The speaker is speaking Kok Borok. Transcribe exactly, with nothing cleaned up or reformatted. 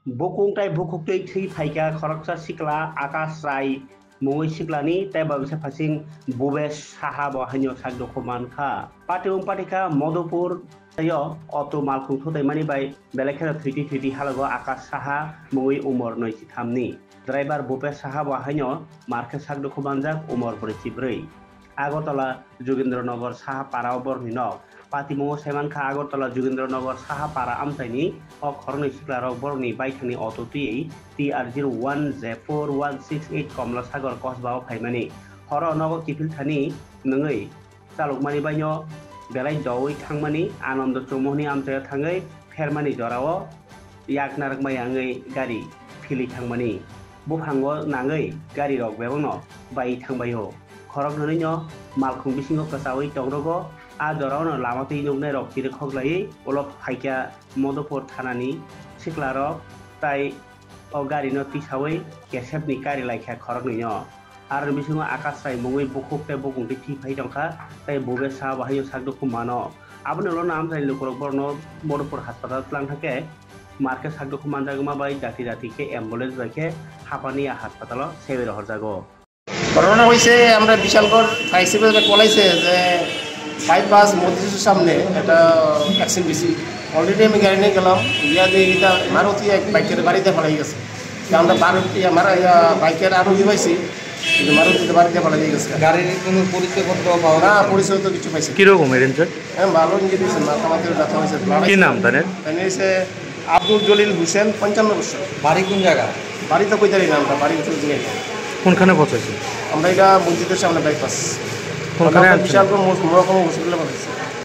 Bukung tai bukhuktwi thwi phaikha khoroksa sikla Akash Rai mungwi siklani tei babisa phasing Bubesh Saha bo haino sak dukhu mankha. Patiung patikha Madhupur tei o auto malkhung thutaimani bai belai kheno thwitwi thwitwi halogo Akash Saha mungwi umor nwi chithamni. Driver Bubesh Saha bo haino markhe sak dukhu manjak umor brwi chibrwi. Agartala Jogendra Nagar Saha Para o borokni nok. Patimungo saimankha Agartala Jogendra Nagar Saha Para amchaini o khoroknwi siklarok borokni baithangni auto twiwi T R zero one Z four one six eight Komla Sagar Kosba o phaimani. Horo nogo kiphil thani nwngwi chalokmani baino belai doui thangmani Anando Chowmuhani amchaio thangwi phermani jorao yak narwkmaya wngwi gari philwi thangmani. Buphango nangwi garirok bebakno bai thangbaio. Khoroknwino malkhung bisingo kwchaui tongrogo. A jorao no lama twi nuknairok chirikhok laiwi ulo phaikha Madhupur thanani siklarok tai o garino tisaui kesepni kari laikha khoroknwino. Aroni bisingo Akash Rai mungwi bukhuk tei bukung twi thwi phai tongkha tei Bubesh Saha bo haino sak dukhu mano. Aboni ulo no amchaini lukurok borokno Madhupur haspatal twlang thangkhe markhe sak dukhu manjak wngma bai jati jati khe ambulance bai khe Hapania haspatal o sebai rohorjago. ঘটনা হয়েছে, আমরা বিশালগড় ফায়ার সার্ভিসে কল আইছে যে বাইপাস মসজিদের সামনে একটা অ্যাক্সিডেন্ট হয়েছে। অলরেডি আমি গাড়ি নিয়ে গেলাম, গিয়া দিয়ে এটা মারুতি এক বাইকের বাড়িতে ফেলাই গেছে। তো আমরা বারো ইয়া, মারা ইয়া, বাইকের আরোহী পাইছি, কিন্তু মারুতিতে বাড়িতে ফেলাই দিয়ে গেছে। গাড়ির কোনো পরিচয়পত্র পাওয়া না, গেছে? পরিচয় তো কিছু পাইছি না। কিরকম এরেঞ্জার? হ্যাঁ, ভালো ইঞ্জুরি হয়েছে, মাথা মাথায় ব্যথা হয়েছে, ব্লাড কি আছে। নাম তাদের? তাই নিয়ে এসে আব্দুল জলিল হোসেন, পঞ্চান্ন বছর। বাড়ি কোন জায়গা? বাড়ি তো কইতারি না আমরা, বাড়ি কিছু জিগাই না। কোনখানে পৌঁছাইছে? আমরা এটা মসজিদের সামনে বাইপাস। কোনখানে আমরা আনছেন? বিশালগড় মহকুমা হসপিটালে পৌঁছাইছি।